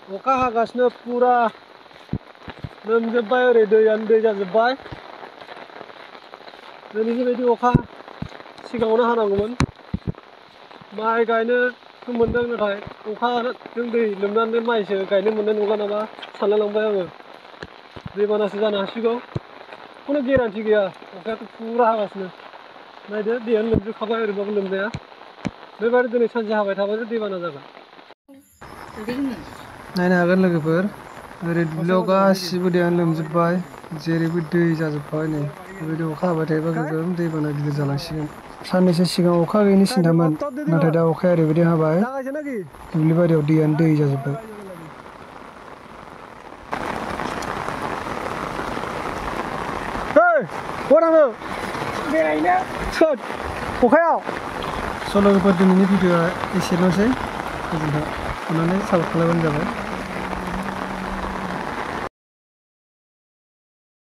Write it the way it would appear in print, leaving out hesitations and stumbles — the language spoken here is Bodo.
अखा हागासिनो पुरा लोमजोब्बाय ओरै दैयानो दै जाजोब्बाय दिनैनि बायदि अखा सिगाङावनो हानांगौमोन माइ गायनो मोनदों नाथाय अखाजों दै लोमनानै माइसो गायनो मोननाय नंला नामा सानलायलांबाय आङो दैबानासो जानो हासिगौ खुनु गेरान्टि गैया अखायाथ' पुरा हागासिनो नायदो दैयानो लोमजोबखाबाय ओरैबाबो लोमजाया बेबायदि दिनै सानसे हाबाय थाबासो दैबाना जागोन नायनो हागोन लोगोफोर ओरै दुब्लियाव गासिबो दैयानो लोमजोब्बाय जेरैबो दै जाजोब्बाय नै बेबायदि अखा हाबाय थायोबा गोगोम दैबाना गिदिर जालांसिगोन साननैसो सिगां अखा गैयिनि सिन्थामोन नाथाय दा अखाया ओरैबायदि हाबाय दुब्लि बारियाव दैयानो दै जाजोब्बाय बहा थाङो बेरायनो सोर अखायाव स' लोगोफोर दिनैनि भिडिअ'आ एसेनोसै गोजोन्थों अन्नानै साबस्क्राइब खालामबानो जाबाय